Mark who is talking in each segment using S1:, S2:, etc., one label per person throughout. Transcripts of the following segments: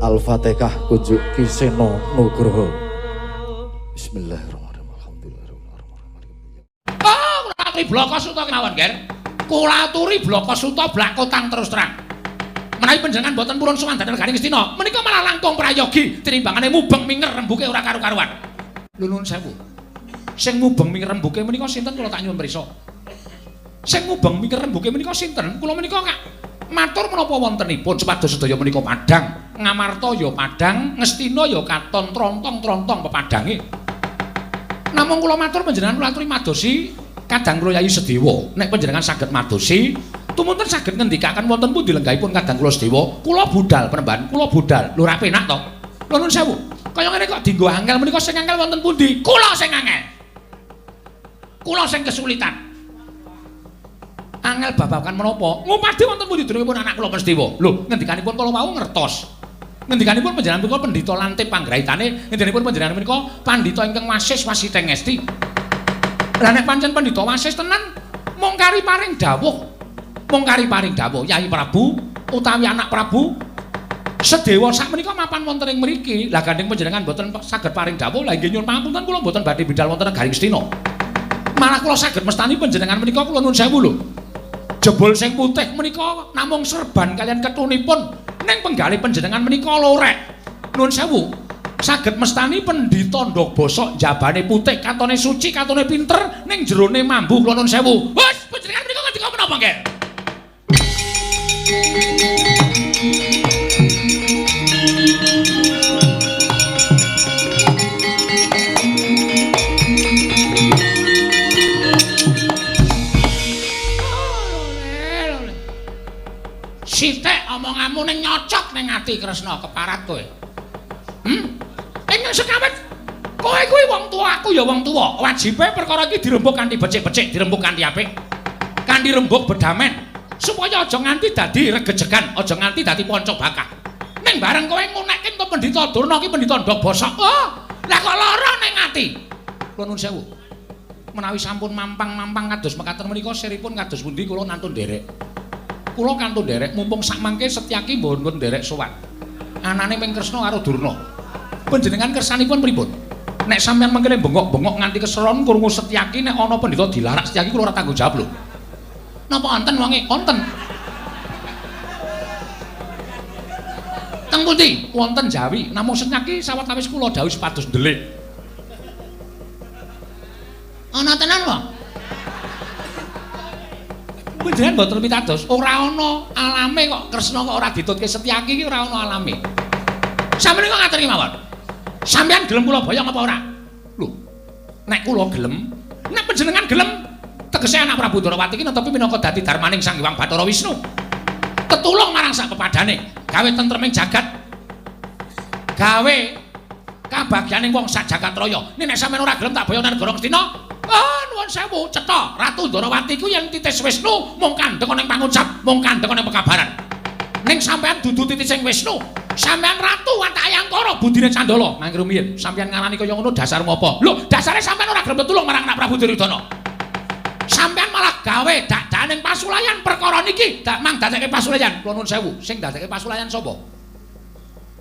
S1: Al-Fatihah kunjuk Ki Seno Nugroho. Bismillahirrahmanirrahim. Alhamdulillahirabbil alamin.
S2: Oh, kula aturi blaka suta kemawon, Ger. Kula aturi blaka suta blakotang terus terang. Menawi panjenengan boten purun sowan dhateng negari Ngastina, menika malah langkung prayogi tinimbangane mubeng minger rembuke ora karu-karuan. Lho nuwun sewu. Sing mubeng minger rembuke menika sinten kula tak nyuwun prisa. Sing mubeng minger rembuke menika sinten? Kula menika kak matur menapa wontenipun supados sedaya menika padhang. Ngamarta ya padhang, Ngastina ya katon trontong-trontong pepadhange. Namung kula matur panjenengan kula aturi madosi kadang kula Yayi Sedewa. Nek panjenengan saged madosi, tumunten saged ngendikaken wonten pundi lenggahipun kadang kula Sedewa, kula budal penemban, kula budal. Lho ora penak to? Lho nuwun sewu. Kaya ngene kok dienggo angel menika sing angel wonten pundi? Kula sing angel. Kula sing kesulitan. Angel babagan menapa? Ngupadi wonten pundi derengipun anak kula Sedewa? Lho, ngendikanipun kala wau ngertos. Ngendikanipun panjenengan punika pendhita lantip panggraitane, ngendikanipun panjenengan punika pandhita ingkang wasis wasiteng ngesti. Lah nek pancen pendhita wasis tenan, mung kari paring dawuh. Mung kari paring dawuh Yayi Prabu utawi anak Prabu Sedewa sakmenika mapan wonten ing mriki. Lah gandeng panjenengan boten saged paring dawuh, lah inggih nyuwun pangapunten kula boten badhe bidal wonten negari Ngastina. Malah kula saged mestani panjenengan menika kula nuwun sewu lho. Jebul sing putih menika namung serban kalian ketunipun ning penggalih panjenengan menika lorek. Nuwun sewu. Saged mestani pendhita ndog bosok jabane putih katone suci katone pinter ning jerone mambu kula nuwun sewu. Wes panjenengan menika ngendika menapa nggih? Sithik omonganmu ning nyocok ning ati Kresna keparat kowe. Ing sekawit kowe kuwi wong tuwa, aku ya wong tuwa. Wajibe perkara iki dirembug kanthi becik-becik, dirembug kanthi apik. Kanthi rembug bedamen supaya aja nganti dadi regejegan, aja nganti dadi panca bakah. Ning bareng kowe ngunekke to pendhita Durna ki pendhita ndog bosok. Oh, lah kok lara ning ati. Kula nuwun sewu. Menawi sampun mampang-mampang kados mekaten menika siripun kados pundi kula nantun nderek. Kula kantun nderek mumpung sakmangke Setyaki mboten nderek sowan. Anane ming Kresna karo Durna. Panjenengan kersanipun pripun? Nek sampeyan mengkene bengok-bengok nganti keseron krungu Setyaki nek ana pendhita dilarak Setyaki kula ora tanggung jawab lho. Napa wonten wonge? Wonten. Teng pundi? Wonten Jawi. Namung Setyaki sawetawis kula dawuh supados ndelik. Ana tenan wae. Panjenengan mboten pitados, ora ana alame kok Kresna kok ora ditutke Setyaki iki ora ana alame. Sampeyan kok ngaten iki mawon. Sampeyan gelem kula boyong apa ora? Lho, nek kula gelem, nek panjenengan gelem, tegese anak Prabu Ndorowati iki netepi minangka dadi darmaning Sang Hyang Bathara Wisnu. Tetulung marang sak pepadane, gawe tentreming jagat. Gawe kabagyaning wong sak jagat raya. Nek sampeyan ora gelem tak boyong nang negara Ngastina. Oh, nuwun sewu, cetha Ratu Ndorowati ku yen titis Wisnu mung kandhek ana ing pangucap, mung kandhek ana ing pekabaran. Ning sampeyan dudu titising Wisnu, sampeyan ratu watake Angkara budine Candala. Mangke rumiyin, sampeyan ngarani kaya ngono dasarmu apa? Lho, dasare sampeyan ora gelem tetulung marang anak Prabu Duryudana. Sampeyan malah gawe dakdaning pasulayan perkara niki, dak mang dadekke pasulayan. Kula nuwun sewu, sing dadekke pasulayan sapa?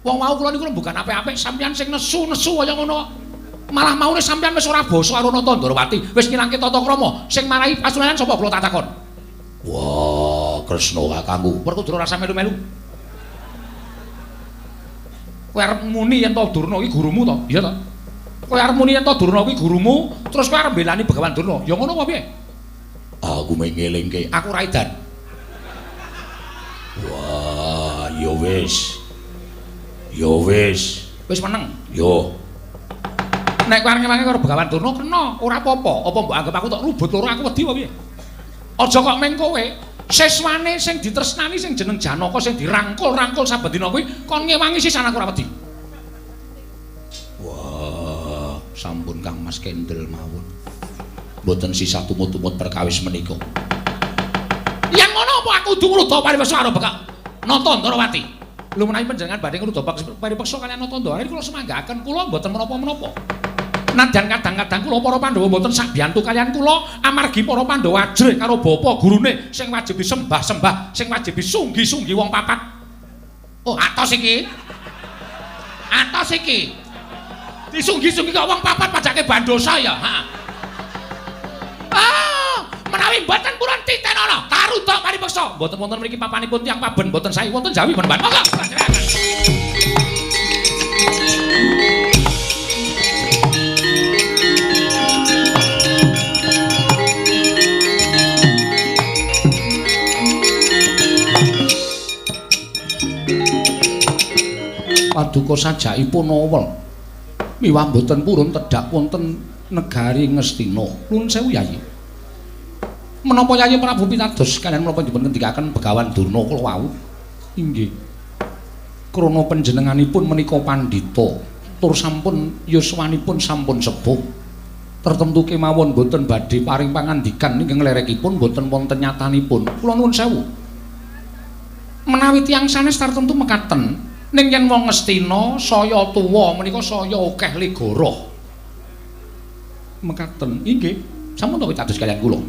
S2: Wong wau kula niku bukan apik-apik, sampeyan sing nesu-nesu kaya ngono. Malah maune sampeyan wis ora basa karo Nata Ndorowati, wis ngilangke tata krama. Sing marahi pasulayan sapa kula tak takon? Wah, Kresna kakangku. Werkudara ora melu-melu. Kowe arep muni yen to Durna iki gurumu to? Iya to? Kowe arep muni yen to Durna kuwi gurumu, terus kowe arep mbelani Begawan Durna. Ya ngono apa piye? Aku mengelingke, aku ra edan. Wah, ya wis. Ya wis. Wis meneng. Yo. Nek kowe arep ngewangi karo Begawan Durna kena, ora apa-apa. Apa mbok anggap aku tok rubut loro aku wedi apa piye? Aja kok meng kowe, siswane sing ditresnani sing jeneng Janaka sing dirangkul-rangkul saben dina kuwi kon ngewangi sisan aku ora wedi. Wah, sampun Kang Mas kendel mawon. Mboten sisah tumut-tumut perkawis menika. Yen ngono apa aku kudu ngruda paripeksa karo Bekak Nata Ndorowati? Lho menawi panjenengan badhe ngruda paripeksa kaliyan Nata Ndorowati kula semanggaaken, kula mboten menapa-menapa. Nadyan kadang-kadang kula para Pandhawa mboten sabiyantu kaliyan kula amargi para Pandhawa ajrih karo bapa gurune sing wajib disembah-sembah, sing wajib disunggi-sunggi wong papat. Oh, atos iki. Atos iki. Disunggi-sunggi kok wong papat pajake bandosa ya. Heeh. Ah, menawi mboten purun titenono, tarundha paripeksa. Mboten wonten mriki papanipun tiyang paben, mboten sae wonten Jawi Panembahan. Monggo. Paduka sajakipun awel. Miwah mboten purun tedhak wonten negari Ngastina. Nuwun sewu Yayi. Menapa Yayi Prabu pitados kaliyan menapa dipun ngendikaken Begawan Durna kula wau? Inggih. Krana panjenenganipun menika pandhita, tur sampun yuswanipun sampun sepuh. Tertentu kemawon mboten badhe paring pangandikan ingkang lerekipun mboten wonten nyatanipun. Kula nuwun sewu. Menawi tiyang sanes tartemtu mekaten, ning yen wong Ngastina saya tuwa menika saya akeh ligoroh. Mekaten inggih, sampun to pitados kaliyan kula.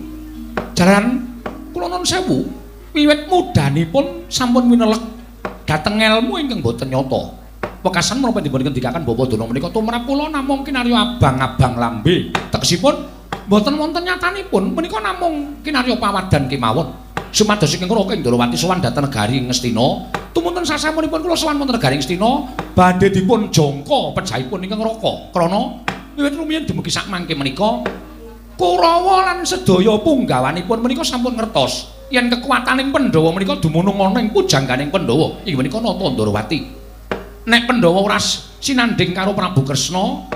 S2: Jaran kula nuwun sewu, wiwit mudhanipun sampun winelek dhateng elmu ingkang boten nyata. Wekasan menapa dipun ngendikaken Bapak Durna menika tumrap kula namung kinarya abang-abang lambe. Tegesipun boten wonten nyatanipun menika namung kinarya pawadan kemawon. Sumados ingkang Raka Indrawati sowan dhateng negari Ngastina, tumunten sasampunipun kula sowan wonten negari Ngastina badhe dipun jangka pejahipun ingkang Raka. Krana wiwit rumiyin dumugi sakmangke menika Kurawa lan sedaya punggawanipun menika sampun ngertos yen kekuataning Pandhawa menika dumunung ana ing pujangganing Pandhawa inggih menika Nata Ndrawati. Nek Pandhawa ora sinandhing karo Prabu Kresna,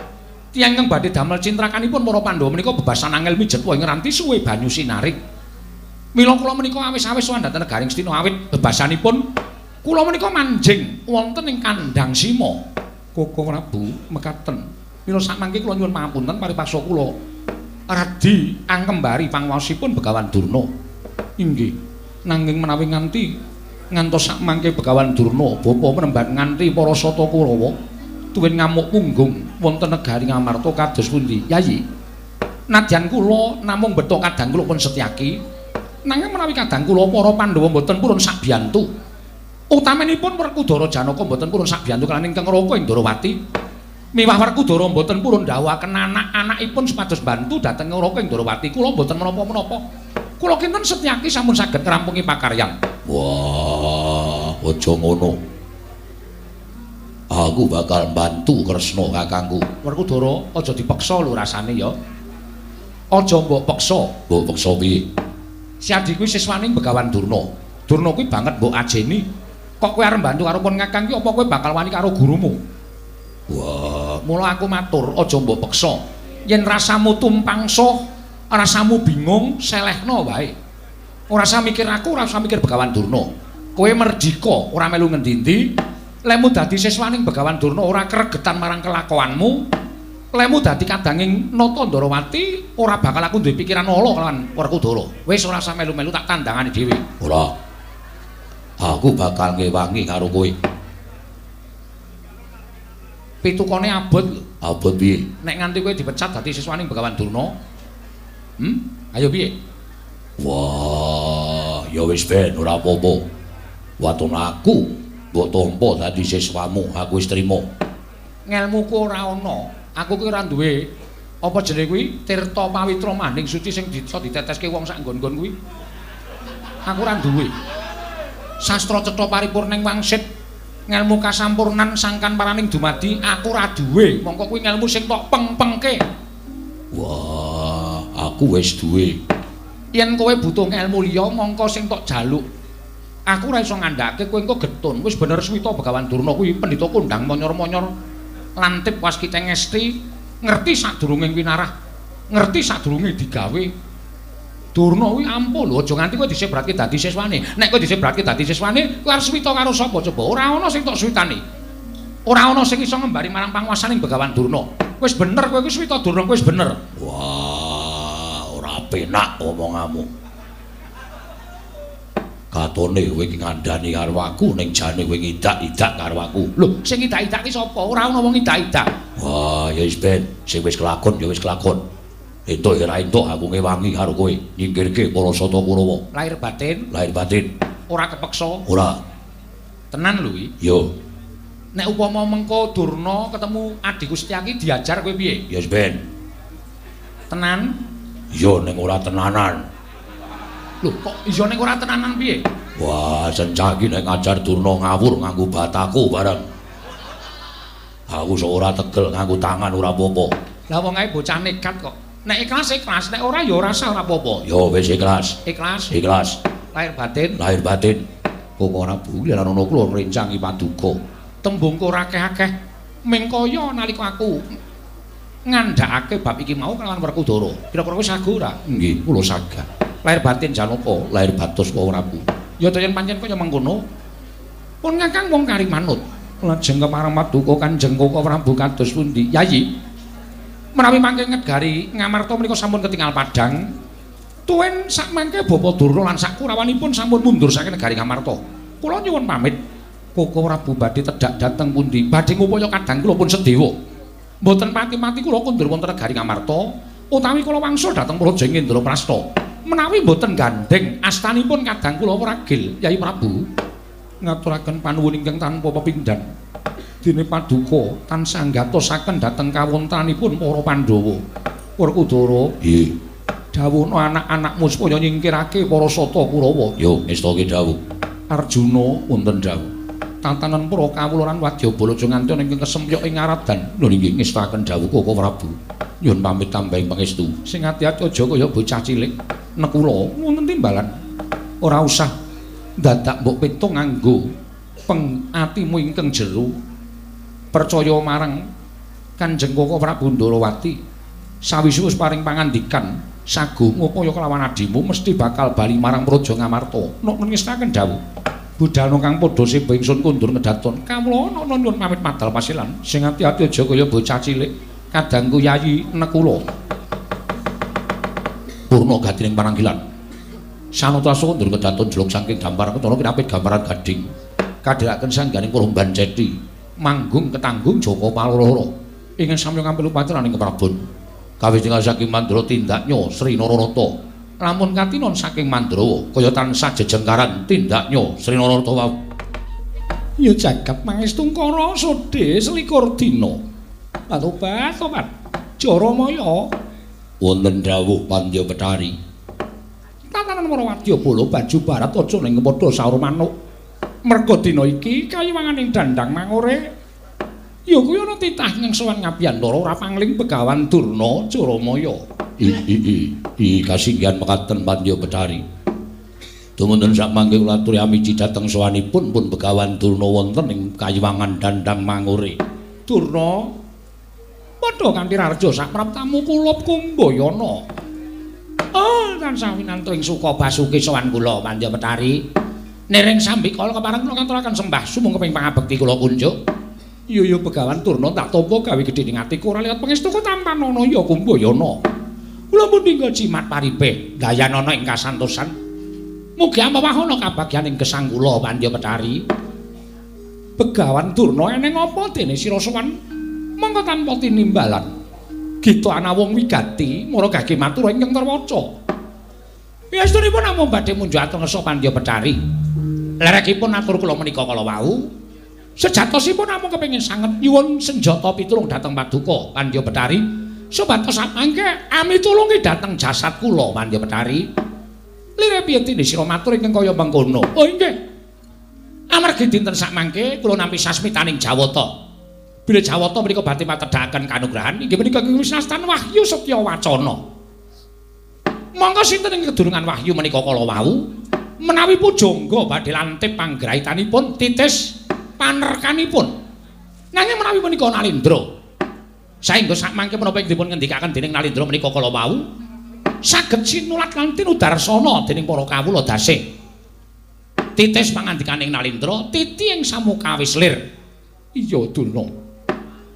S2: tiyang ingkang badhe damel cintrakanipun para Pandhawa menika bebasan angel mijet ing ranti suwe banyu sinarik. Mila kula menika awis-awis sowan dhateng negari Ngastina awit bebasanipun kula menika manjing wonten ing kandhang Sima. Koko Prabu mekaten. Mila sakmangke kula nyuwun pangapunten paripaksa kula radi angkembari panguwasipun Begawan Durna. Inggih. Nanging menawi nganti ngantos sakmangke Begawan Durna bapa menemban nganti para sata Kurawa tuwin ngamuk punggung wonten negari Ngamarta kados pundi? Yayi. Nadyan kula namung beto kadang kula pun Setyaki. Nanging menawi kadang kula para Pandhawa mboten purun sabiyantu. Utaminipun Werkudara Janaka mboten purun sabiyantu kaliyan ingkang Raka Indrawati. Miwah Werkudara mboten purun ndhawuhaken anak-anakipun supados bantu dhateng Raka Indrawati. Kula mboten menapa-menapa. Kula kinten Setyaki sampun saged ngrampungi pakaryan. Wah, aja ngono. Aku bakal bantu Kresna kakangku. Werkudara aja dipeksa lho rasane ya. Aja mbok peksa. Mbok peksa piye? Siadi kuwi siswaning Begawan Durna. Durna kuwi banget mbok ajeni. Kok kowe arep mbantu karo pun kakang ki apa kowe bakal wani karo gurumu? Wah, mula aku matur aja mbok peksa. Yen rasamu tumpangsuh, rasamu bingung, selehno wae. Ora usah mikir aku, ora usah mikir Begawan Durna. Kowe merdika, ora melu ngendi-endi. Lemu dadi siswaning Begawan Durna ora kregetan marang kelakuanmu. Lemu dadi kadanging Nata Ndrawati, ora bakal aku duwe pikiran ala kelawan Werkudara. Wis ora usah melu-melu tak tandangane dhewe. Ora. Aku bakal ngewangi karo kowe. Pitukane abot lho. Abot piye? Nek nganti kowe dipecat dadi siswaning Begawan Durna. Ayo piye? Wah, ya wis ben ora apa-apa. Waton aku mbok tampa dadi siswamu, aku wis trima. Ngelmuku ora ana. Aku kuwi ora duwe apa jenenge kuwi tirta pawitra maning suci sing iso diteteske wong sak nggon-nggon kuwi. Aku ora duwe. Sastra cetha paripurning wangsit ngelmu kasampurnan sangkan paraning dumadi aku ora duwe. Mongko kuwi ngelmu sing tok peng-pengke. Wah, aku wis duwe. Yen kowe butuh ngelmu liya mongko sing tok jaluk. Aku ora iso ngandhake kowe engko getun. Wis bener suwita Begawan Durna kuwi pendhita kondang monyor-monyor. Lantip waskita ngesti ngerti sadurunge winarah, ngerti sadurunge digawe. Durna kuwi ampuh lho, aja nganti kowe disebratke dadi siswane. Nek kowe disebratke dadi siswane, kowe arep suwita karo sapa coba? Ora ana sing tok suwitane. Ora ana sing iso ngembari marang panguwasaning Begawan Durna. Wis bener kowe kuwi suwita Durna, kowe wis bener. Wah, ora penak omonganmu. Katone kowe iki ngandani karo aku ning jane kowe ngidak-idak karo aku. Lho, sing ngidak-idak ki sapa? Ora ana wong ngidak-idak. Wah, ya wis ben, sing wis kelakon ya wis kelakon. Entuk ya ora entuk aku ngewangi karo kowe, nyingkirke para sata Kurawa. Lahir batin, lahir batin. Ora kepeksa. Ora. Tenan lho iki.
S1: Yo.
S2: Nek upama mengko Durna ketemu adhiku Setyaki diajar kowe piye?
S1: Ya ben.
S2: Tenan?
S1: Iya ning ora tenanan.
S2: Lho kok iya ning ora tenanan piye?
S1: Wah, Sencaki nek ngajar Durna ngawur nganggo bataku bareng. Aku sok ora tegel nganggo tangan ora apa-apa.
S2: Lah wong ae bocah nekat kok. Nek ikhlas ikhlas, nek ora ya ora sah ora apa-apa.
S1: Ya wis ikhlas.
S2: Ikhlas.
S1: Ikhlas.
S2: Lahir batin.
S1: Lahir batin. Kok ora buli lan ana kula rencangi paduka.
S2: Tembungku ora akeh-akeh. Ming kaya nalika aku ngandhakake bab iki mau kelawan Werkudara. Kira-kira kowe sagu ora?
S1: Nggih, kula sagah.
S2: Lahir batin Janaka,
S1: lahir batos Koko Prabu.
S2: Ya to yen pancen kaya mengkono. Pun Kakang wong kari manut. Lajeng kemareng paduka Kanjeng Koko Prabu kados pundi? Yayi. Menawi mangke ngegari Ngamarta menika sampun ketingal padhang. Tuwin sakmangke Bapa Durna lan sakurawanipun sampun mundur saking negari Ngamarta. Kula nyuwun pamit. Koko Prabu badhe tedhak dhateng pundi? Badhe ngupaya kadang kula pun sedewa. Mboten pati-pati kula kundur wonten negari Ngamarta utawi kula wangsul dhateng Praja Indraprasta. Menawi mboten gandheng astanipun kadang kula ragil Yai Prabu ngaturaken panuwun ingkang tanpa pepindhan. Dene paduka tansah nggatosaken dhateng kawontenanipun para Pandhawa. Werkudara,
S1: nggih.
S2: Dawuhna anak-anakmu supaya nyingkirake para sata Kurawa.
S1: Yo ngestake dawuh.
S2: Arjuna wonten dawuh. Tatanan para kawula lan wadyabala aja nganti ana ingkang kesempyok ing aradan.
S1: Lho nggih ngestaken dawuh Koko Prabu. Nyuwun pamit tambahing pangestu.
S2: Sing ati-ati aja kaya bocah cilik. Nekula wonten timbalan. Ora usah dadak mbok petung nganggo peng atimu ingkang jero. Percaya marang Kanjeng Koko Prabu Ndorowati. Sawise wis paring pangandikan sago ngupaya kelawan adimu mesti bakal bali marang Praja Ngamarta. Nok ngestaken dawuh. Budalna kang padha seba ingsun kundur ngedaton. Kawula ana nyuwun pamit madal pasilan. Sing ati-ati aja kaya bocah cilik. Kadangku Yayi Nekula.
S1: Purna gatining pananggilan. Sanata kundur kedaton jeluk saking dampar ketara kinapit gambaran gading.
S2: Kadhiraken sangganing Koromban Ceti. Manggung ketanggung Joko Paloro. Ingkang samya ngampil upacaraning keprabon.
S1: Kawis tinggal saking Mandra tindaknya Sri Naranata.
S2: Lamun katinon saking Mandrawa
S1: kaya tansah jejengkaran tindaknya Sri Naranata wau.
S2: Ya jagat mangestungkara sodhe selikur dina. Tobat tobat. Jaramaya
S1: wonten dawuh Pandya Betari.
S2: Tatanan para wadyabala baju barat aja ning padha saur manuk. Merga dina iki kayiwanganing dandang mangore ya kuwi ana titah nyengsowan ngabiyantara ora pangling Begawan Durna Jaramaya.
S1: I kasinggihan mekaten Pandya Betari. Dumunten sakmangke kula aturi amici dhateng sowanipun pun Begawan Durna wonten ing kayiwangan dandang mangore.
S2: Durna padha kanthi rarja sapraptamu kulup Kumbayana. Oh, tansah winantu ing suka basuki sowan kula Pandya Betari. Nering sambikala kepareng kula ngaturaken sembah sumangga ping pangabekti kula kunjuk. Iya ya Begawan Durna tak tampa gawe gedhe ning atiku ora liwat pangestuku tampanana ya Kumbayana. Kula pun tinggal jimat paripe dayanana ing kasantosan. Mugi amawahana kabagyan ing gesang kula Pandya Betari. Begawan Durna eneng apa dene sira sowan mongko tanpa tinimbalan. Gita ana wong wigati mara gage matur ingkang terwaca. Yastunipun namung badhe munjuk atur ngersa Pandya Betari. Lerekipun atur kula menika kala wau. Sejatosipun namung kepengin sanget nyuwun senjata pitulung dhateng paduka Pandya Betari. Supados samangke ami tulungi dhateng jasad kula Pandya Betari. Lire piye tindhe sira matur ingkang kaya mengkono? Oh inggih. Amargi dinten sakmangke kula nampi sasmitaning Jawata. Bilih Jawata menika badhe matedhakaken kanugrahan inggih menika ing wisnastan wahyu setya wacana. Monggo sinten ing kedurungan wahyu menika kala wau menawi pujangga badhe lantip panggraitanipun titis panerkanipun. Nanging menawi menika Nalindra saengga sakmangke menapa ing dipun ngendikaken dening Nalindra menika kala wau saged sinulat lan tinudarsana dening para kawula dasih. Titis pangandikaning Nalindra titi ing samukawis lir. Iya Durna.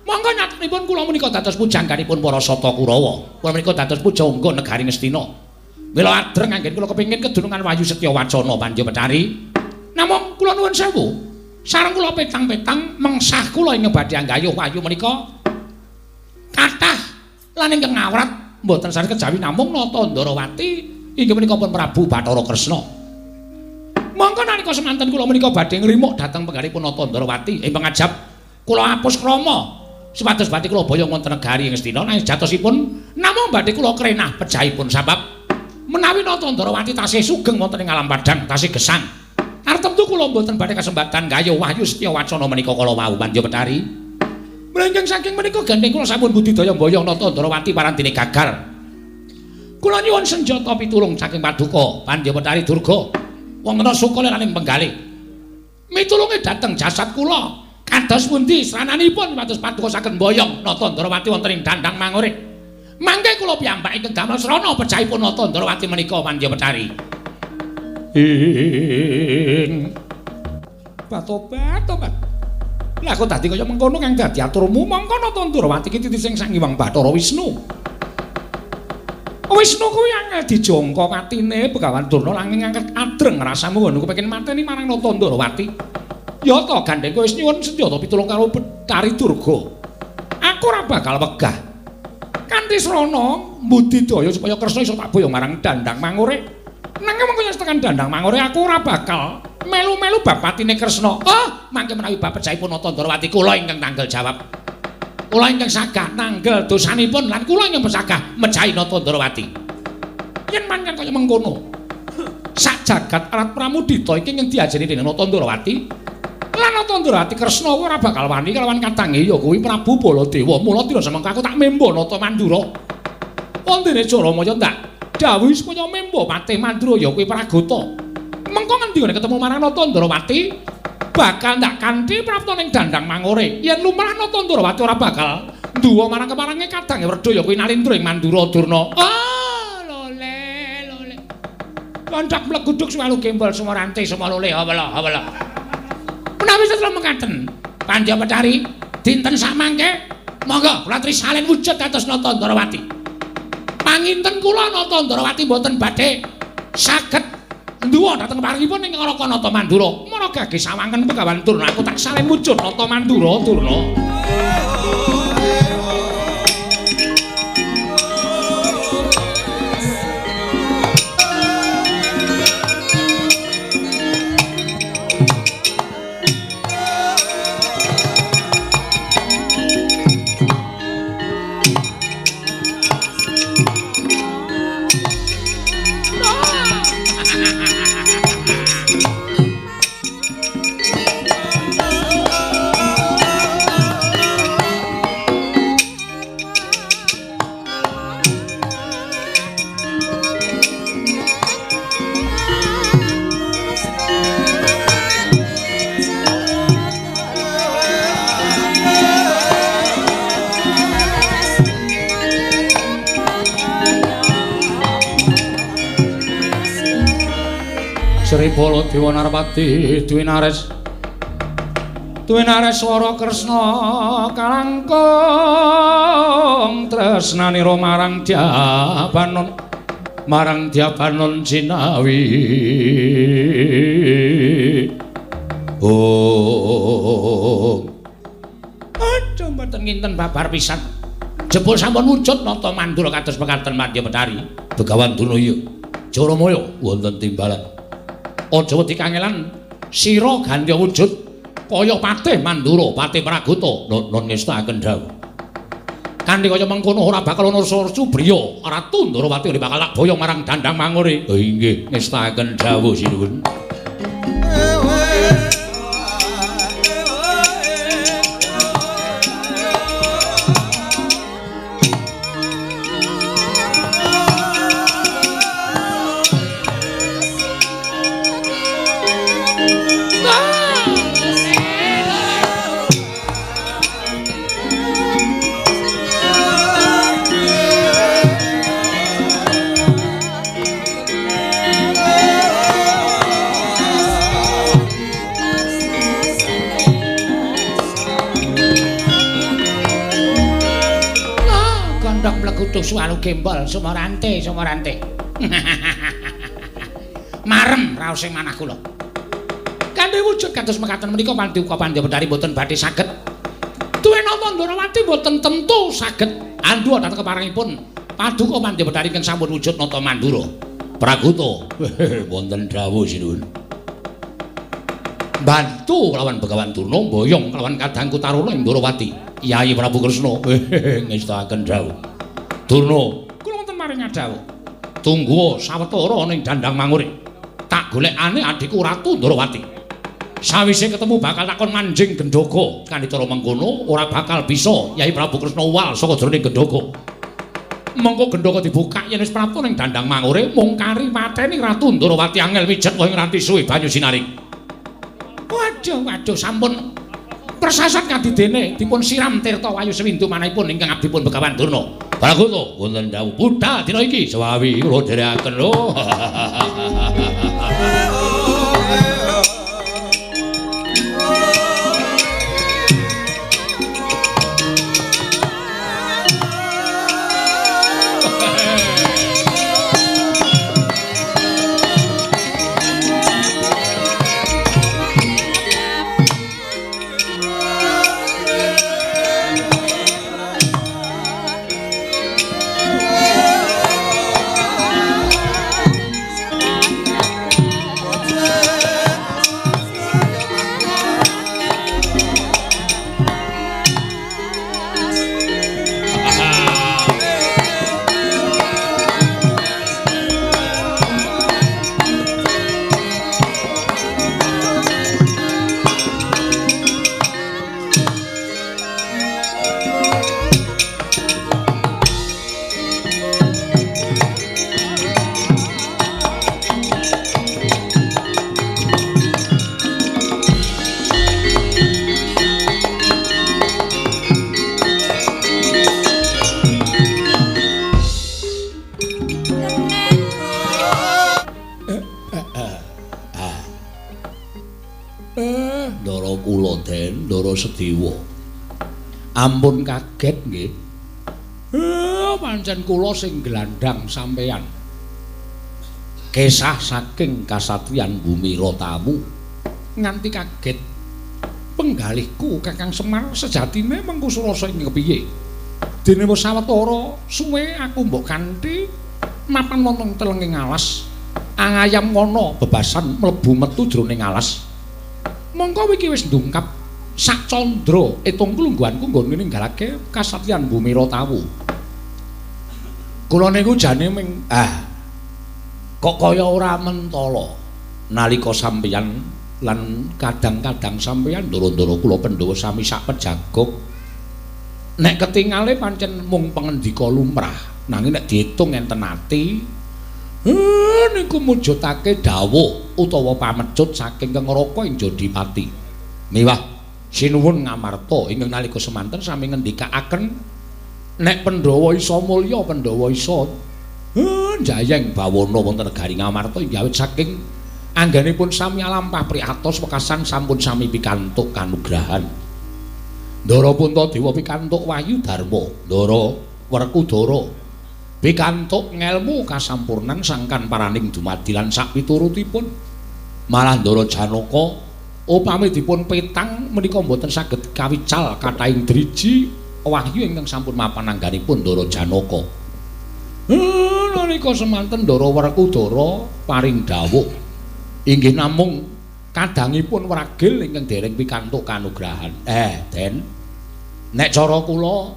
S2: Monggo nyatanipun kula menika dados pujangganipun para sata Kurawa. Kula menika dados pujangga negari Ngastina. Mila adreng anggen kula kepengin kedunungan wahyu setya wacana Pandya Betari. Namung kula nuwun sewu. Sareng kula petang-petang mengsah kula ing badhe anggayuh wahyu menika kathah lan ingkang ngawrat mboten sanes kejawi namung Nata Ndarawati inggih menika pun Prabu Bathara Kresna. Mongko nalika semanten kula menika badhe ngrimuk dhateng penggalihipun Nata Ndrawati ing pangajap kula apus krama supados badhe kula boyong wonten negari ing Ngastina nanging jatosipun namung badhe kula krenah pejahipun sabab menawi Nata Ndrawati tasih sugeng wonten ing alam padhang tasih gesang. Tartemtu kula mboten badhe kasempatan gayuh wahyu setya wacana menika kala wau Pandya Betari. Mlengking saking menika gandeng kula sampun budidaya mboyong Nata Ndrawati parandene gagal. Kula nyuwun senjata pitulung saking paduka Pandya Betari Durga. Wonten suka liraning penggalih. Mitulunge dhateng jasad kula. Kados pundi srananipun pados paduka saged mboyong Nata Ndrawati wonten ing Dandang Mangure. Mangke kula piyambak ingkang damel srana pejahipun Nata Ndrawati menika Pandya Betari. Ing batobat-tobat. Lah kok dadi kaya mengkono kang dadi aturmu mongko Nata Ndrawati iki titis sing Sang Hyang Bathara Wisnu. Wisnu kuwi angel dijangka patine Begawan Durna langing angket adreng rasamu ngono kepengin mateni marang Nata Ndrawati. Ya ta gandeng kowe wis nyuwun senjata pitulung karo Betari Durga. Aku ora bakal wegah. Kanthi srana mbudidaya supaya Kresna iso tak boyong marang Dandang Mangure. Nanging mengko yen tekan Dandang Mangure aku ora bakal melu-melu bab patine Kresna. Oh, mangke menawi bab pejahipun Nata Ndrawati kula ingkang tanggel jawab. Kula ingkang sagah nanggel dosanipun lan kula ingkang pesagah mejahi Nata Ndrawati. Yen pancen kaya mengkono, sak jagat arat pramudita iki ingkang diajeni dening Nata Ndrawati lan Nata Ndrawati Kresna ora bakal wani kelawan katange ya kuwi Prabu Baladewa. Mula dina semengko aku tak memba Nata Mandura. Wondene Jaramaya ndak dawuhi supaya memba patih Mandura ya kuwi Pragota. Mengko ngendi ketemu marang Nata Ndrawati bakal ndak kanthi prapta ning Dandang Mangure. Yen lumrah Nata Ndrawati ora bakal nduwa marang keparange kadange werda ya kuwi Nalindra ing Mandura Durna. Ah, lole lole. Loncat mleguduk suwalu gembol sumarante sumalole hawala hawala. Menawi setelah mekaten Pandya Betari dinten samangke monggo kula aturi salin wujud dados Nata Ndrawati. Panginten kula Nata Ndrawati mboten badhe saged nduwa dhateng paringipun ing Naraka Nata Mandura. Mara gage sawangen Begawan Durna aku tak salin wujud Nata Mandura Durna. Sri Baladewa Narpati Dwinares Dwinares swara Kresna kalangkung tresnanira marang Dyabanon marang Dyabanon jinawi. Oh, aduh mboten nginten babar pisan. Jebul sampun wujud Nata Mandura kados pekaten Madya Betari Begawan Durna iya Jaramaya wonten timbalan. Aja wedi kangelan sira gandya wujud kaya patih Mandura, patih Pragota. Nun ngestakaken dawuh. Kanthi kaya mengkono ora bakal ana subriya, Ratu Ndrawati ora bakal tak boyong marang Dandang Mangure. Inggih, ngestakaken dawuh sinuwun. Suwalu gembol sumarante sumarante. Marem raos sing manah kula. Kanthi wujud kados mekaten menika paduka Pandya Betari mboten badhe saged. Duwe Nata Ndrawati mboten tentu saged andhuwa dhateng keparengipun paduka Pandya Betari ingkang sampun wujud Nata Mandura. Pragota wonten dawuh sinuwun.
S1: Bantu kelawan Begawan Durna mboyong kelawan kadangku Taruna ing Ndorowati. Yayi Prabu Kresna ngestakaken dawuh. Durna, kula wonten maring dawuh. Tunggu sawetara ning Dandang Mangure. Tak golekane adhiku Ratu Ndorowati. Sawise ketemu bakal takon manjing gendhoga. Kanitara mengkono ora bakal bisa Yayi Prabu Kresna uwal saka jroning gendhoga. Mengko gendhoga dibukak yen wis prapta ning Dandang Mangure mung kari mateni Ratu Ndorowati angel wijet wong nganti suwe banyu sinaring. Waduh, waduh sampun persasat kadidene dipun siram tirta wayu sewindu manahipun ingkang abdipun Begawan Durna. Pragoto wonten dawuh budhal dina iki sewawi kula dherekaken lho. Sedewa. Ampun kaget nggih. Pancen kula sing glandhang sampeyan. Kesah saking kasatriyan Bumi Rotawu nganti kaget. Penggalihku Kakang Semar sejatine mengko surasa ing kepiye? Dene wis sawetara suwe aku mbok kanthi mapan wonten telenging alas. Angayam wana bebasan mlebu metu jroning alas. Mongko iki wis ndungkap sak candra etung klungguhanku nggone ninggalake kasatriyan Bumi Rotawu. Kula niku jane ming kok kaya ora mentala nalika sampeyan lan kadang-kadang sampeyan ndoro-ndoro kula Pandhawa sami sak pejagok. Nek ketingale pancen mung pangendika lumrah, nanging nek diitung enten ati niku mujudake dawuh utawa pamecut saking Kengraka ing Jodipati. Miwah sinuwun Ngamarta ingkang nalika semanten sami ngendikaaken nek Pandhawa isa mulya, Pandhawa isa njayeng bawana wonten negari Ngamarta inggih awit saking anggenipun sami alampah priatos wekasan sampun sami pikantuk kanugrahan. Ndara Puntadewa pikantuk wahyu dharma, Ndara Werkudara pikantuk ngelmu kasampurnan sangkan paraning dumadi lan sakpiturutipun. Malah Ndara Janaka upami dipun petang menika mboten saged kawical kathahing driji wahyu ingkang sampun mapan angganipun Ndara Janaka. Nalika semanten Ndara Werkudara paring dawuh inggih namung kadangipun wragil ingkang dereng pikantuk kanugrahan. Den, nek cara kula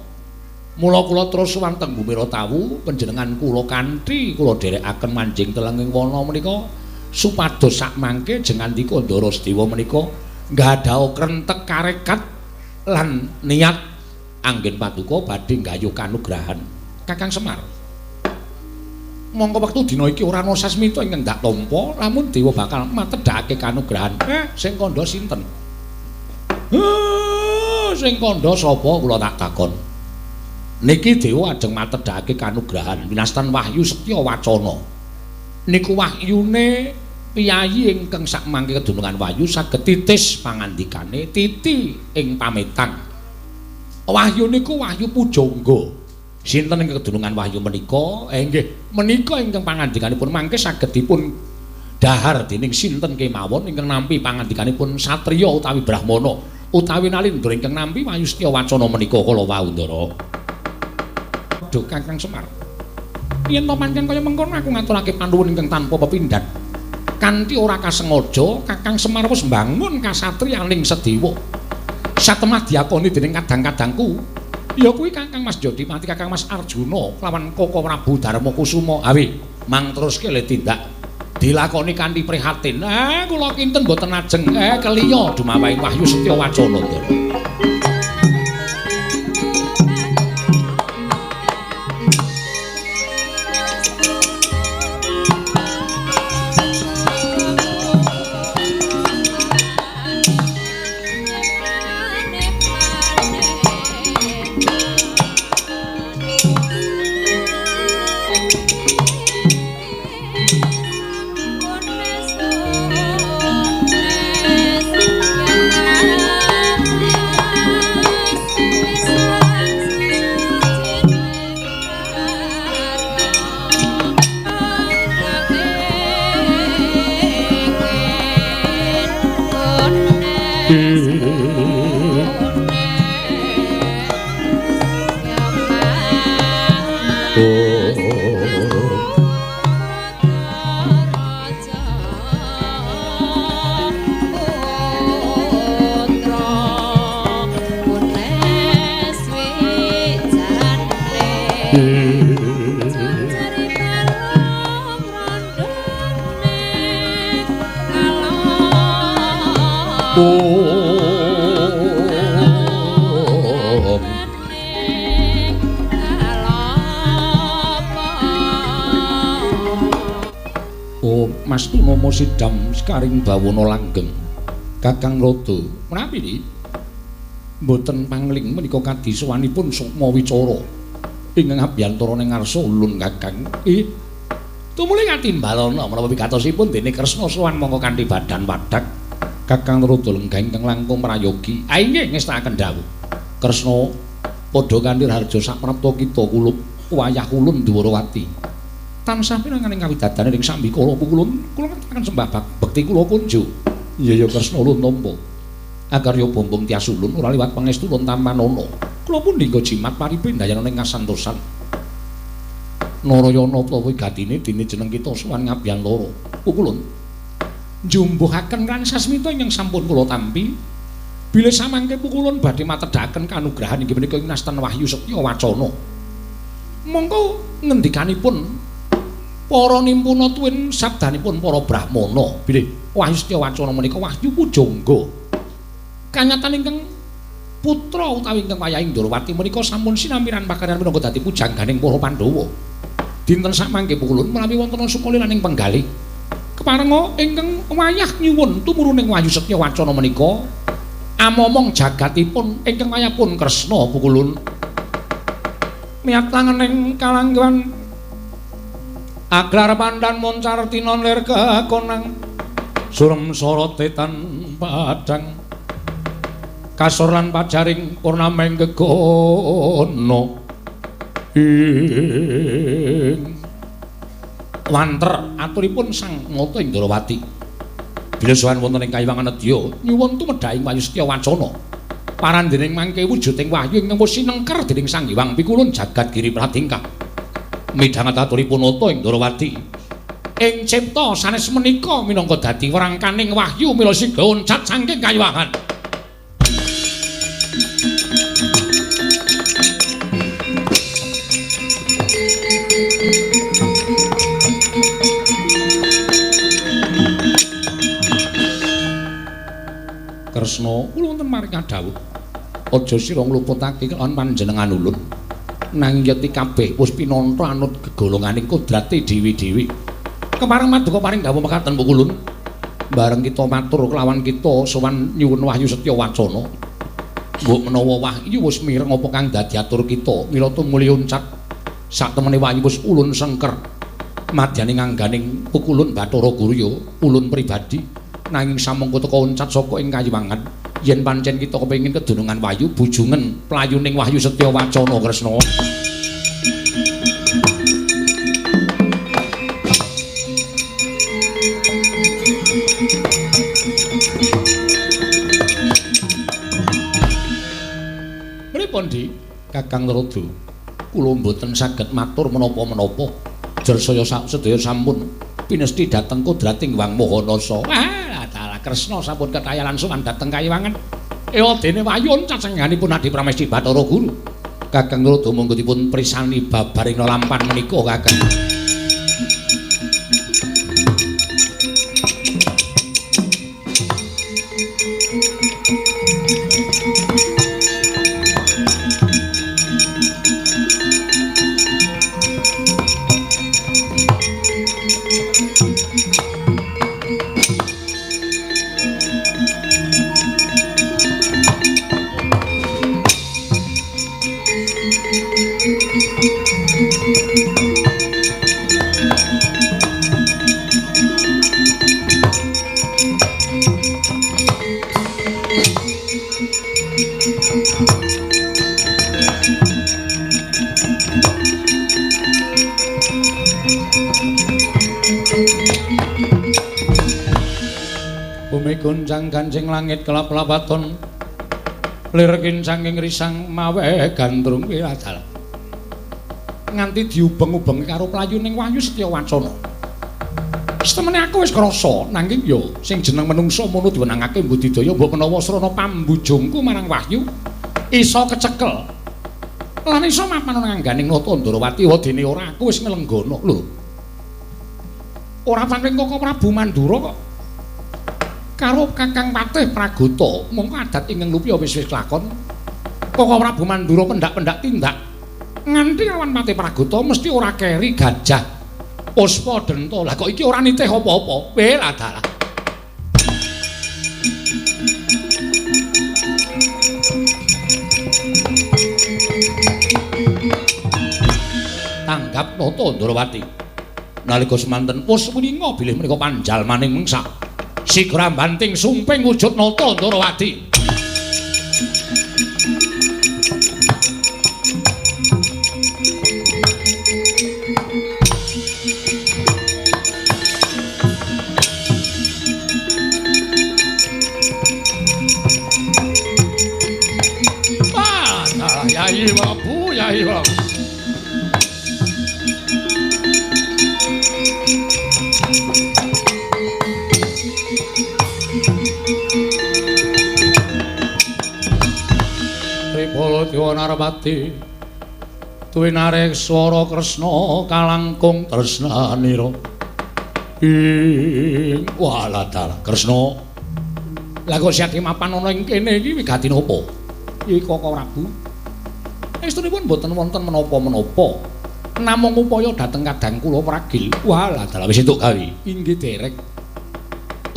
S1: mula kula terus sowan teng Bumi Rotawu panjenengan kula kanthi kula dherekaken manjing telenging wana menika supados sakmangke jengandika Ndara Sedewa menika nggadaha krentek karekat lan niat anggen paduka badhe nggayuh kanugrahan. Kakang Semar, mongko wektu dina iki ora ana sasmita ingkang ndak tampa lamun dewa bakal matedhakake kanugrahan. Sing kandha sinten? Sing kandha sapa kula tak takon. Niki dewa ajeng matedhakake kanugrahan winastan wahyu setya wacana. Niku wahyune piyayi ingkang sakmangke kedunungan wahyu saged titis pangandikane titi ing pametang. Wahyu niku wahyu pujangga. Sinten ingkang kedunungan wahyu menika? Nggih, menika ingkang pangandikanipun mangke saged dipun dahar dening sinten kemawon ingkang nampi pangandikanipun satriya utawi brahmana utawi nalindra ingkang nampi wahyu setya wacana menika kala wau Ndara. Duh Kakang Semar, yen to pancen kaya mengkono aku ngaturake panuwun ingkang tanpa pepindhan. Kanthi ora kasengaja Kakang Semar wis mbangun kasatriyaning Sedewa. Satemah diakoni dening kadang-kadangku, ya kuwi Kakang Mas Jodimati, Kakang Mas Arjuna kelawan Koko Prabu Darmakusuma. Awi, mang teruske le tindak dilakoni kanthi prihatin. Kula kinten mboten ajeng keliya dumawahing Wahyu Setya Wacana. Mas Tunomo sidam sekaring bawana langgeng. Kakang Rada, menawi niki mboten pangling menika kadisuwanipun sukma wicara ingkang abiyantara ning ngarsa ulun Kakang. Tumuli katimbalana menapa wigatosipun dene Kresna sowan mongko kanthi badan wadhak. Kakang Rada lenggah ingkang langkung prayogi. Inggih ngestakaken dawuh. Kresna padha kanthi raharja saprapta kita kulup wayah ulun Dwarawati. Tansah pinanganing kawidadane ing sambikala pukulun kula ngaturaken sembah bekti kula kunjuk. Iya ya Kresna ulun tampa. Akarya bombong tias ulun ora liwat pangestu ulun tampanana. Kula pundi nggo jimat paripindayan ing kasantosan. Narayana utawa gatine dene jeneng kita sowan ngabiyantara. Pukulun njumbuhaken lan sasmita ingkang sampun kula tampi. Bilih samangke pukulun badhe matedhaken kanugrahan inggih menika ing Nastan Wahyu Setya Wacana. Mongko ngendikanipun para nimpuna tuwin sabdanipun para brahmana bilih Wahyu Setya Wacana menika wahyu pujangga. Kanyatan ingkang putra utawi ingkang wayahing Ndorowati menika sampun sinampiran pakaryan minangka dadi pujangganing para Pandhawa. Dinten samangke pukulun menawi wonten sukalilaning penggalih keparenga ingkang wayah nyuwun tumuruning Wahyu Setya Wacana menika amomong jagatipun ingkang wayahpun Kresna pukulun. Miyat langening kalangguhan aglar pandan moncar tinon lir kekonang surem sorote tan padang kasor lan pajaring purnameng gegono ing wanter aturipun Sang Nata Indrawati. Bila sowan wonten ing kayiwangan nedya nyuwun tumedhaing Wahyu Setya Wacana parandening mangke wujuding wahyu ingkang wis sinengker dening Sang Hyang Pikulun jagat giri pratingkah. Midhanget aturipun Nata Indrawati ing cipta sanes menika minangka dadi werangkaning wahyu mila siga uncat saking kayiwangan. Kresna kula wonten maring dawuh aja sira ngluputake kelawan panjenengan ulun. Nanging yeti kabeh wis pinantha anut gegolonganing kodrate dhewe-dhewe. Kepareng maduka paring dawuh mekaten pukulun. Bareng kita matur kelawan kita sowan nyuwun Wahyu Setya Wacana. Mbok menawa wahyu wis mireng apa kang dadi atur kita, mila tumuli uncat sak temene wahyu wis ulun sengker. Madyane ngangganing pukulun Bathara Guru ya ulun pribadi. Nanging samangka teka uncat saka ing kayiwangan. Yen pancen kita kepengin kedunungan wahyu bujungen playuning Wahyu Setya Wacana Kresna. Pripun, Dik? Kakang Narada, kula mboten saged matur menapa-menapa. Jer saya sedaya sampun pinesti dhateng kodrating Wang Mahanasa. Wah, dalah Kresna sampun ketayalan sowan dhateng kayiwangan. Ewa dene wayun cacengganipun Adi Pramesti Bathara Guru. Kakang Rada monggo dipun prisani babaring lampan menika Kakang. Bumi goncang gancing langit kelap-lapaton lir kincanging risang mawe gandrung wiladal nganti diubeng-ubeng karo playuning wahyu setya wacana. Setemene aku wis krasa nanging ya sing jeneng menungsa mono diwenangake mbudidaya mbok menawa srana pambujungku marang wahyu iso kecekel lan iso mapan nang angganing Nata Ndrawati wadene ora aku wis nglenggana lho. Ora paring Koko Prabu Mandura kok karo Kakang Patih Pragota mongko adat ingkang lupya wis wis kelakon. Koko Prabu Mandura pendak-pendak tindak nganti lawan Patih Pragota mesti ora keri gajah puspa denta. Lah kok iki ora nitih apa-apa. Weh dalah. Tanggap Nata Ndrawati nalika semanten wis wininga bilih menika panjalmaning mengsak sigra banting sumping wujud Nata Ndrawati. Ah, Yai Prabu, Yai Prabu. Dewa Narpati tuwinarek swara Kresna kalangkung tresnanira ing walah dalah Kresna. Lah kok siati mapan ana ing kene iki wigati napa? Iki Koko Prabu estunipun mboten wonten menapa-menapa namung upaya dhateng kadang kula pragil. Walah dalah wis entuk gawe. Inggih derek.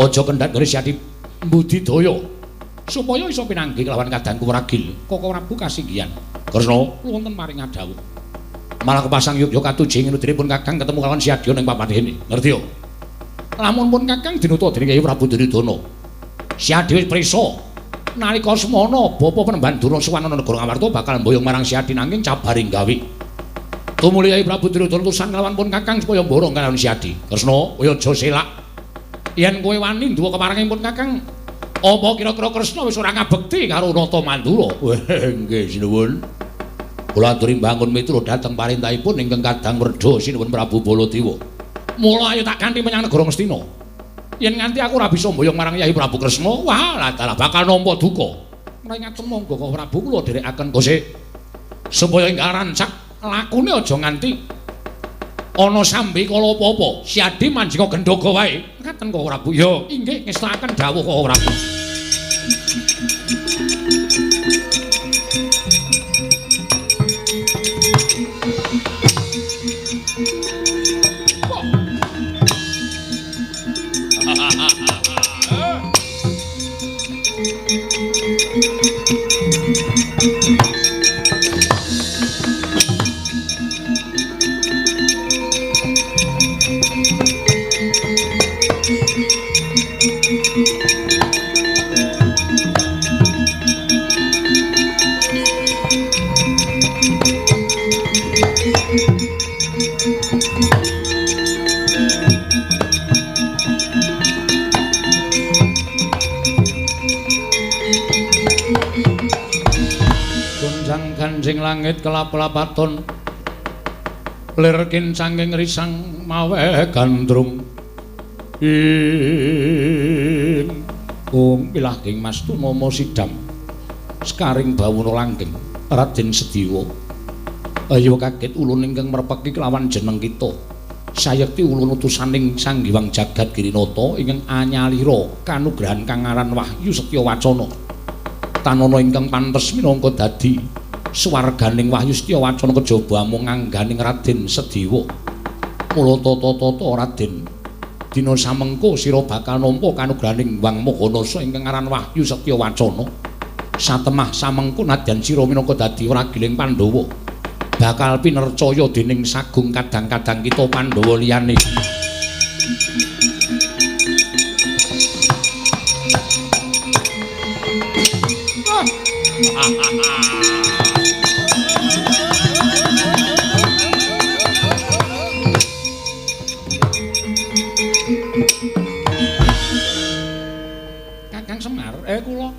S1: Aja kendhat nggone siati mbudidaya supaya iso pinanggih kelawan kadangku ragil. Koko Prabu kasinggihan. Kresna wonten paring adhawuh. Malah kepasang yogya katuji ngenudripun Kakang ketemu kelawan Siadya ning papan kene. Ngerti yo? Lamun pun Kakang dinuta dening Kyai Prabu Duryudana. Siadya wis prisa nalika semana bapa Penemban Durna sowan ana negara Ngamarta bakal mboyong marang Siadya nanging cabaring gawe. Tumuli Kyai Prabu Duryudana tusan kelawan pun Kakang supaya mborong kalawan Siadya. Kresna, kowe aja selak. Yen kowe wani nduwa keparenging pun Kakang, apa kira-kira Kresna wis ora ngabekti karo Nata Mandura? Nggih sinuwun. Kula aturi mbangun mitra dhateng parentahipun ingkang kadang werda sinuwun Prabu Baladewa. Mula ayo tak kanthi menyang negara Ngastina. Yen nganti aku ora bisa mboyong marang Yai Prabu Kresna, wah dalah bakal nampa duka. Menawi ngaten monggo Koko Prabu kula dherekaken kose supaya enggal rancak lakune aja nganti ana sambi kala apa-apa. Siadi manjinga gendhoga wae. Ngaten Koko Prabu. Ya, inggih ngestakaken dawuh Koko Prabu. Gonjang-ganjing langit kelap-lapaton lir kincanging risang mawe gandrung. Ing ung pilahing Mas Tumama sidam sekaring bawana langgeng Raden Sediwa. Ayo kaget ulun ingkang merpeki kelawan jeneng kita. Sayekti ulun utusaning Sang Hyang Jagat Girinata ingkang anyalira kanugrahan kang aran Wahyu Setya Wacana. Tanana ingkang pantes minangka dadi swarganing Wahyu Setya Wacana kejaba amung angganing Raden Sediwa. Mula tata-tata Raden, dina samengko sira bakal nampa kanugrahaning Hyang Maha ingkang aran Wahyu Setya Wacana. Satemah samengko nadyan sira minangka dadi wragiling Pandhawa bakal pinercaya dening sagung kadang-kadang kita Pandhawa liyane. Kakang Semar, kula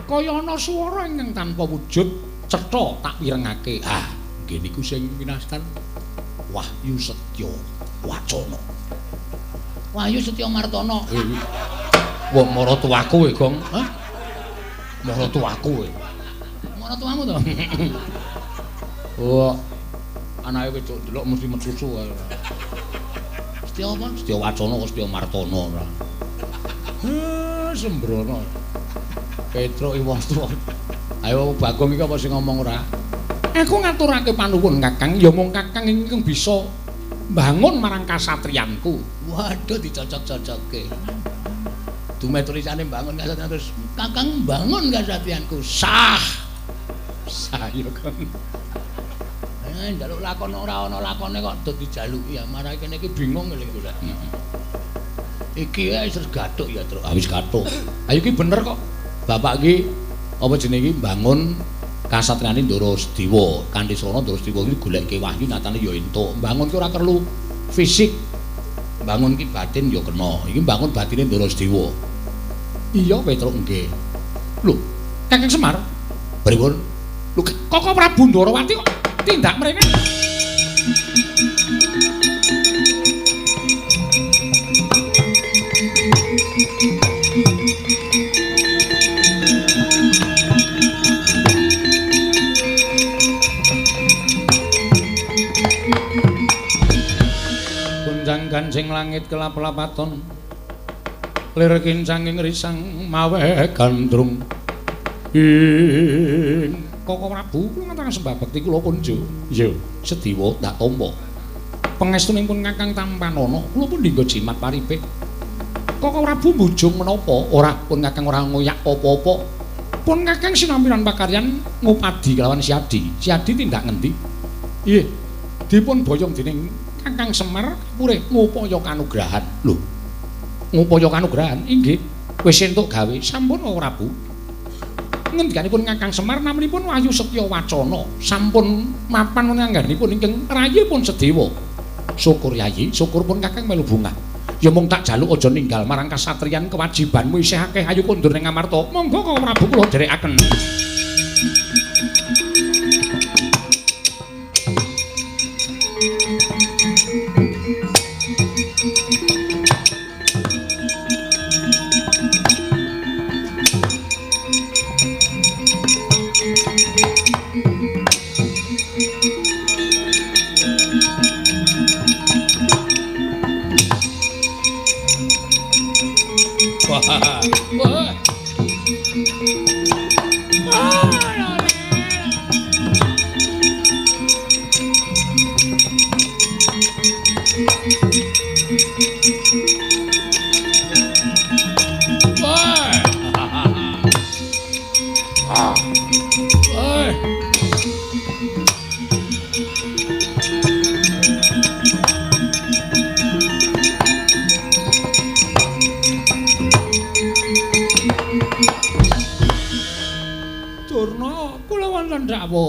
S1: kaya ana swara ingkang tanpa wujud cetha tak pirengake. Ah, nggih niku sing winastan Wahyu Setya Wacana.
S2: Wahyu Setya Martana.
S1: Wong maratuwaku e, Gong. Hah? Maratuwaku e.
S2: Maratuwamu to?
S1: Oh. Anake wedok ndelok mesti mecucu kae.
S2: Setya apa?
S1: Setya Wacana kok Setya Martana ora. Sembrono. Petruk iwah tuwa. Ayo Bagong iki apa sing ngomong ora? Aku ngaturake panuwun Kakang, ya mung Kakang ingkang bisa mbangun marang kasatriyanku.
S2: Waduh dicocok-cocokke. Dume tulisane mbangun kasatriyan terus Kakang mbangun kasatriyanku.
S1: Sah. Sah ya, Kang.
S2: Njaluk lakon ora ana lakone kok do dijaluki ya marah kene iki bingung lho golek. Iki wis gathuk ya, Truk.
S1: Ah wis gathuk. Ayo iki bener kok. Bapak iki apa jenenge iki mbangun kasatriyane Ndara Sediwa. Kanthi srana Ndara Sediwa iki goleke wahyu nyatane ya entuk. Mbangun ki ora perlu fisik. Mbangun ki batin ya kena. Iki mbangun batine Ndara Sediwa. Iya Petruk nggih. Lho, Kakang Semar. Pripun? Lho, Koko Prabu Ndorowati kok tindak mrene? Gonjang ganjing langit kelap-lapaton, lir kincanging risang maweh gandrung. Ing Koko Prabu kula ngaturaken sembah bekti kula kunjo. Iya, Sediwa tak tampa. Pangestunipun Kakang tampanana, kula pun dinggo jimat paripik. Koko Prabu mbujung menapa? Ora, pun Kakang ora ngoyak apa-apa. Pun Kakang sinampiran pakaryan ngupadi kelawan Siadi. Siadi tindak ngendi? Nggih, dipun boyong dening Kakang Semar purih ngupaya kanugrahan. Lho, ngupaya kanugrahan? Inggih, wis entuk gawe. Sampun Koko Prabu. Ngendikanipun Kakang Semar naminipun Wahyu Setya Wacana sampun mapan anggenipun ingkang rayipun Sedewa. Syukur Yayi, syukur pun Kakang melu bungah. Ya mung tak jaluk aja ninggal marang kasatriyan kewajibanmu isih akeh, ayo kondur ning Amarta. Monggo Koko Prabu kula dherekaken.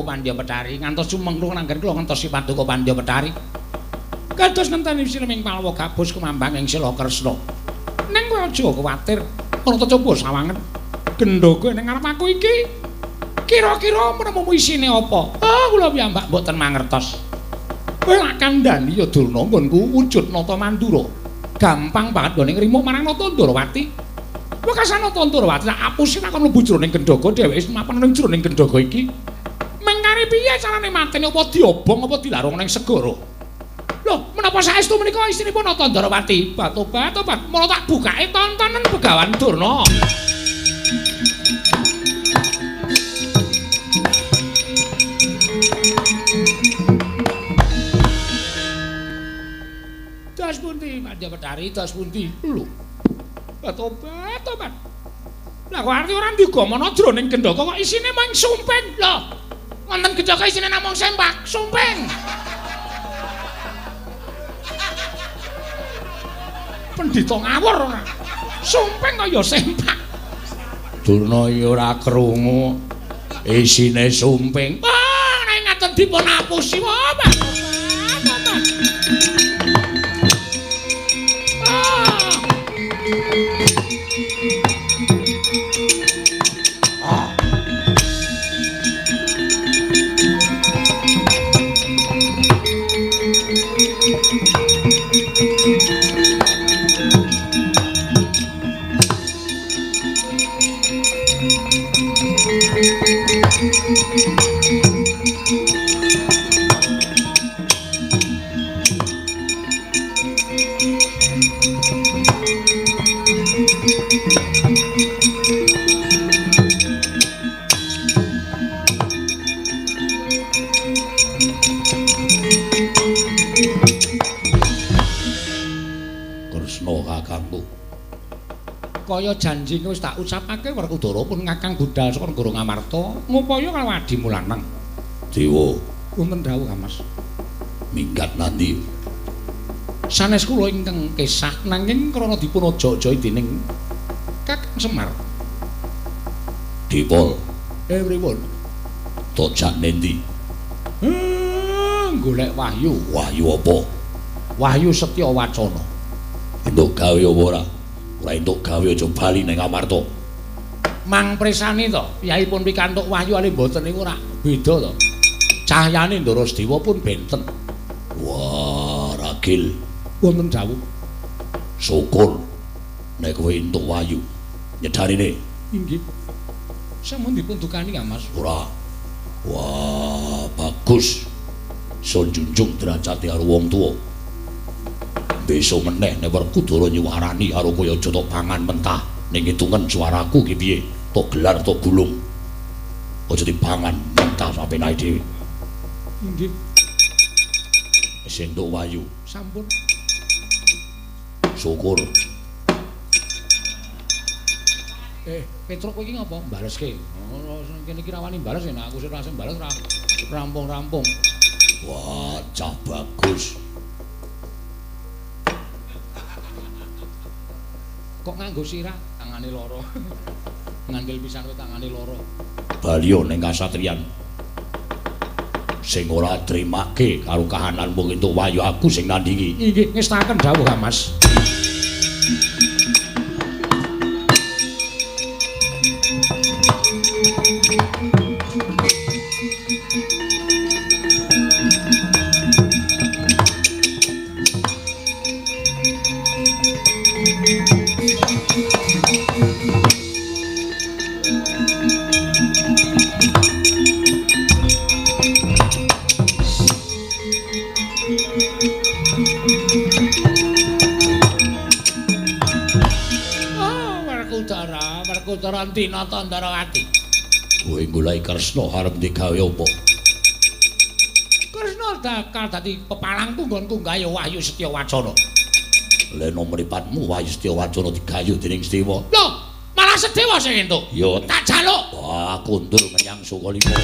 S1: Pandya Betari ngantos sumengkung nanggen kula ngentosi paduka Pandya Betari. Kados ngenteni sineming Palwa gabus kemambang ing Sila Kresna. Ning kowe aja kuwatir, ora coba sawangen. Gendhoga ning ngarep aku iki kira-kira menemu isine apa? Ah, kula piyambak mboten mangertos. Kowe lak kandhani ya Durna nggonku wujud Nata Mandura. Gampang banget nggone ngrimo marang Nata Ndrawati. Wekasan Nata Ndrawati tak apusi takon mlebu jroning gendhaga dheweke mapan ning jroning gendhaga iki. Mengkare piye carane mateni apa diobong apa dilarung ning segara? Lho, menapa saestu menika istrinipun Nata Ndrawati? Batobat-tobat, mula tak bukake tontonan Begawan Durna. Das pundi Madya Betari, das pundi? Lho. Batobat-tobat. Lah kok arti ora digamana jroning gendhaga kok isine mung sumping. Lho, wonten gendhaga isine namung sempak, sumping. Pendhita ngawur ora. Sumping kaya sempak. Durna iki ora krungu isine sumping. Ah, nek ngaten dipun apusi wae. Kaya janji wis tak ucapake Werkudara pun ngakang budal saka negara Ngamarta ngupaya karo adimu lanang.
S3: Dewa,
S1: wonten dawuh Mas.
S3: Minggat nanti.
S1: Sanes kula ingkang kesah nanging krana dipun aja-aja dening Kakang Semar.
S3: Dipol.
S1: Pripun?
S3: Tojak nendi?
S1: Golek wahyu.
S3: Wahyu apa?
S1: Wahyu Setya Wacana.
S3: Entuk gawe apa ora? Ora entuk gawe aja bali ning Amarta.
S1: Mang presani to, piyahipun pikantuk wahyu ale mboten niku ora beda to. Cahyane Ndara Sedewa pun benten.
S3: Wah, ragil.
S1: Wonten dawuh.
S3: Syukur nek kowe entuk wahyu. Nyedarine.
S1: Inggih. Sampun dipun dukani Kang Mas.
S3: Ora. Wah, bagus. Sun junjung derajate karo wong tuwa. Besok meneh nek Werkudara nyuwarani karo kowe aja tok pangan mentah ning ngitungan suaraku ki piye tok gelar tok gulung aja dipangan mentah sampe naik dhewe.
S1: Inggih.
S3: Wis entuk wahyu.
S1: Sampun.
S3: Syukur.
S1: Petruk kowe iki ngapa baleske? Ngono kene iki rawani bales nek aku sing ora sing bales ora rampung-rampung.
S3: Wah, cah bagus.
S1: Kok nganggo sirah tangane loro. Ngandel pisan kowe tangane loro.
S3: Baliyo ning kasatriyan. Sing ora trimake karo kahananmu entuk wahyu aku sing nandingi.
S1: Inggih, ngestaken dawuh Kang Mas. Werkudara Nata Ndrawati.
S3: Kowe goleki Kresna arep digawe apa?
S1: Kresna bakal dadi pepalangku nggonku gawe wahyu Setya Wacana.
S3: Leno mripatmu wahyu Setya Wacana digayu dening Sedewa.
S2: Lho, malah Sedewa sing entuk.
S3: Ya
S2: tak jaluk.
S3: Wah, kundur menyang Sukalima.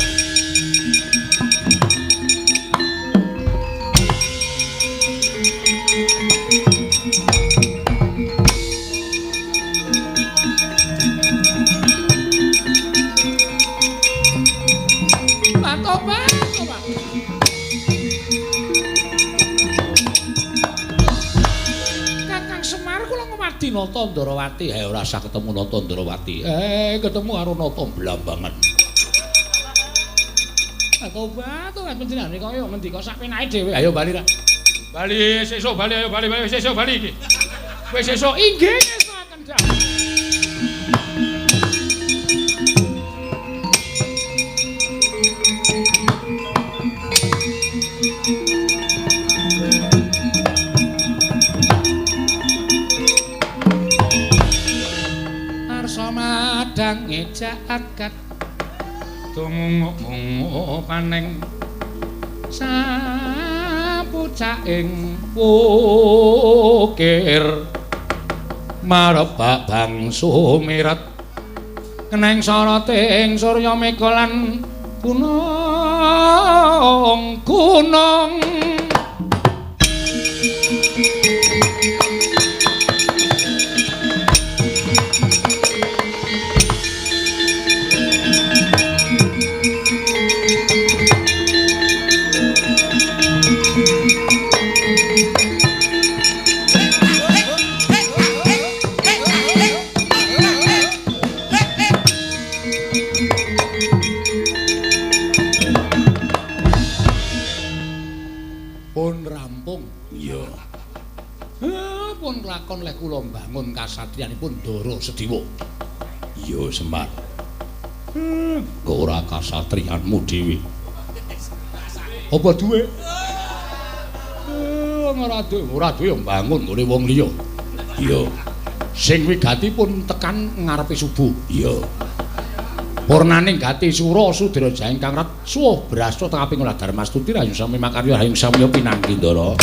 S1: Nata Ndrawati, ora usah ketemu Nata Ndrawati. Ketemu karo Nata Blambangan.
S2: Tobat, tobat panjenengane kaya ngendika sak penake dhewe. Ayo bali ra. Bali sesuk bali ayo bali bali sesuk bali iki. Wis sesuk inggih ngestokaken dawuh. Arsa madang jagat tumung paneng sapucaking wukir marebak bangsu miret keneng soroting surya mega lan gunung gunung. Lakon leh kula mbangun kasatriyanipun Ndara Sediwa.
S3: Iya Semar. Kok ora kasatriyanmu dhewe?
S2: Apa duwe? Ora duwe, ora duwe mbangun nggone wong liya.
S3: Iya.
S2: Sing wigatipun tekan ngarepe subuh.
S3: Iya.
S2: Purnaning gati sura sudra ingkang rat suwuh brasta tengaping olah dharmastuti rahayu sami makarya rahayu samya pinanggi Ndara.